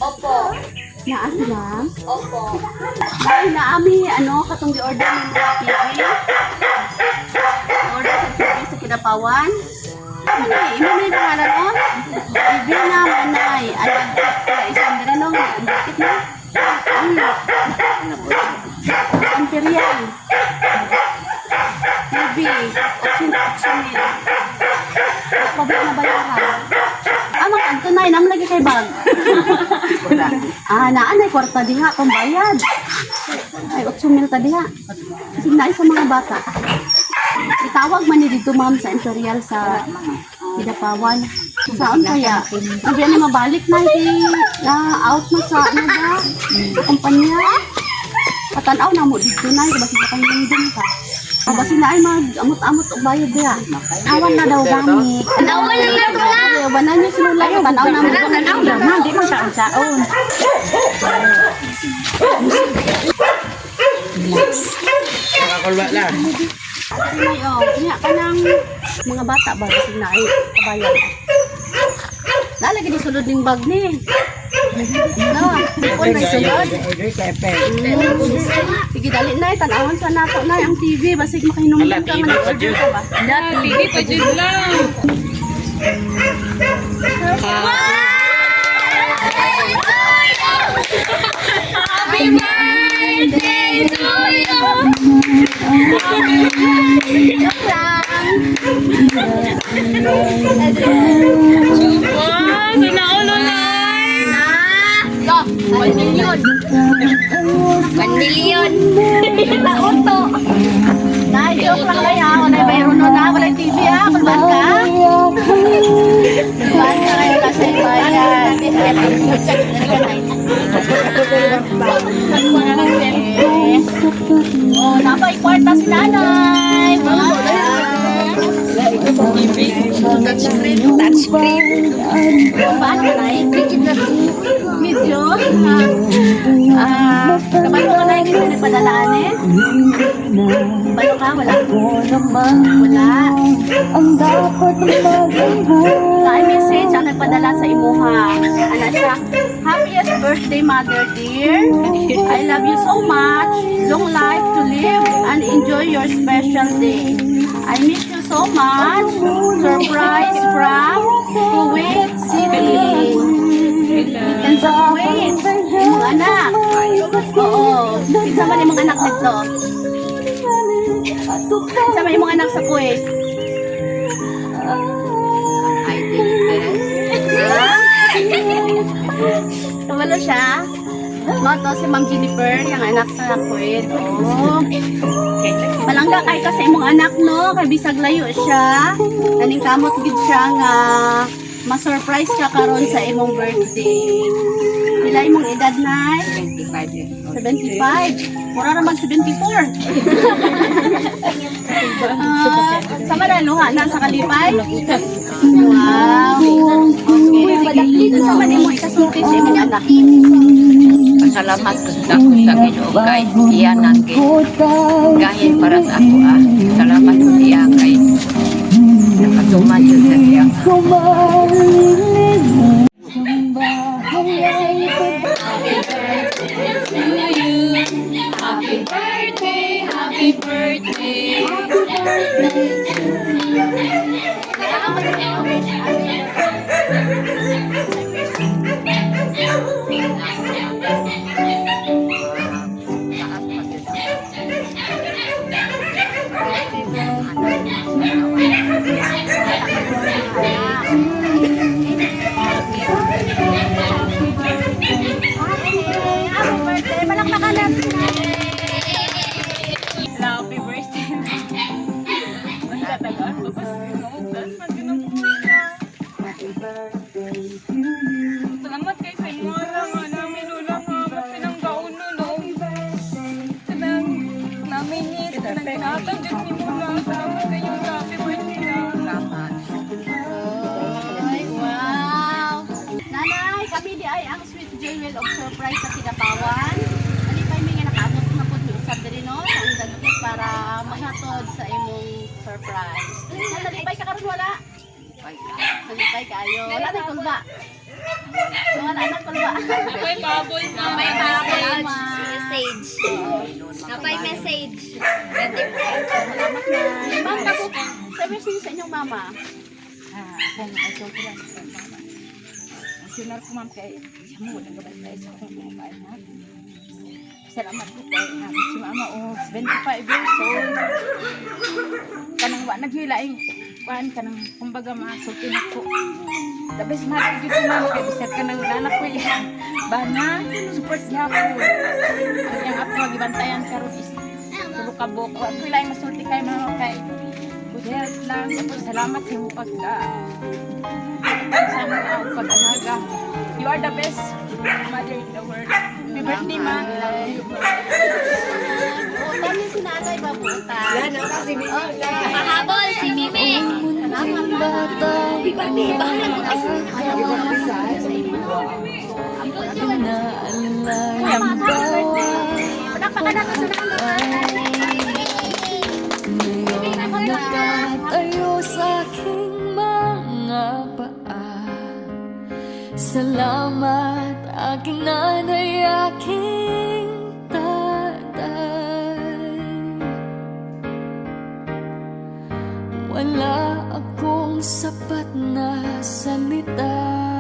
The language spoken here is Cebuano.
Opo. Naa sila? Opo. Ay, naami, ano, katong gi-order ni mga TV. Order sa TV sa Kidapawan. Manay, imo man yung pangalan mo? Ivina Manay. Ayan, isang dira no, ang bakit no? Imperial. TV, option, option nil. Pabalik na bayaran. Ah, mga adto na, inam lagi kay bag. Ah, naan ay kwarta diha pambayad. Ay, 8 mil ta diha. Kasi naay sa mga bata. Itawag man ni dito, ma'am, sa Imperial sa Kidapawan. Saan kaya? Ang biyan ni mabalik na di na out na sa ano ba? Sa kumpanya. Patanaw na mo dito na basta sa kanyang ka. Ah, basta na ay mag amot-amot og bayad diha. Awan na daw gani. Tanawan lang na to na. Ay, banan niyo sinula tanaw na mo. Tanaw na man, di man saon-saon. Nakakulba lang. Ay, oh, niya ka ng mga bata ba kasi na ay kabayan. Lalagi ni sulod ning bag ni. No, on may sulod. Sige, dali na, tanawan sa nato na ang TV basig makahinumdum ka man order ka ba. TV pa dyan lang. Happy birthday to you! Joke lang. Wow, sana all online. Ah, 1 million. 1 million. Nauto. Nay, joke lang kaya ha. Wala bayro no na, wala TV ha. Kulban ka. Kulban ka kayo kasi bayan. Oh, napay kwarta si nanay. Wow. Touchscreen. Touchscreen. Paano ka, Nay? Medyo. Ah, kabalo ka na yung nagpadalaan eh? Kabalo ka? Wala. Wala. Ang dapat Sa message ang nagpadala sa imuha. Ana siya, "Happiest birthday, mother dear. I love you so much. Long life to live and enjoy your special day. I miss you so much. Surprise from Kuwait City." And sa Kuwait, imong anak. Oo. Kinsa man imong anak dito? Kinsa man imong anak sa Kuwait? I did best. Tumalo siya. Mo to si Ma'am Jennifer, yung anak sa Kuwait. Oh. Palangga kay ka sa imong anak no, kay bisag layo siya. Naning kamot gid siya nga ma-surprise ka karon sa imong birthday. Pila imong edad, Nay? 25 years old. 75. Mura ra mag 74. Ah, sama na luha na sa kalipay. Wow. Okay, sige. Unsa man imo ikasulti sa imong anak? Pasalamat ko sa ako sa Ginoo kay iya nang gahin para sa ako ah. Salamat ko siya kay nakatuman yun sa iya. Happy birthday, happy birthday. Taas pa yun. Happy birthday! Palakpakan natin! Happy birthday. Ang tatagal, papas tas magkinang. Salamat kay sa imo lang nga namin lula nga mas pinanggaon no no. Kanang namin ni kanang ginatag jud ni mo lang. Salamat kayo sa happy birthday na. Salamat. Ay, wow! Nanay, kami di ay ang Sweet Jewel of Surprise sa Kidapawan. Alipay mi nga nakaabot na po mi usab diri no sa ang dagkit para maghatod sa imong surprise. Nalipay ka karon wala? Bye. Nalipay kayo. Wala na kulba. Wala na kulba. May pabol na. May pabol message. Napay message. Salamat na. Ma'am, ako, sabi sa inyong mama. Ah, akong ay ko lang sa mama. Ang sinar ko, ma'am, kay siya mo walang gabantay sa akong mga anak. Salamat ko kay si mama oh 75 years old. Kanang wa naghilaing kuan kanang kumbaga masulti na ko. The best mother gyud si mama kay bisag kanang wala na ko bana support gyapon. Ang iyang apo nga gibantayan karon is tulo ka buok. Wa ko laing masulti kay mama kay good health lang. Tapos salamat sa imong pagka sa mga pag-alaga. You are the best mother in the world. Happy birthday, ma. Love you. Buutan ni si nanay ba, buutan? Pahabol si Mimi. Salamat na. Salamat, happy birthday. Palakpakan natin sa nanay. Nakatayo sa aking mga paa. Salamat, aking nanay, aking tatay. Wala akong sapat na salita.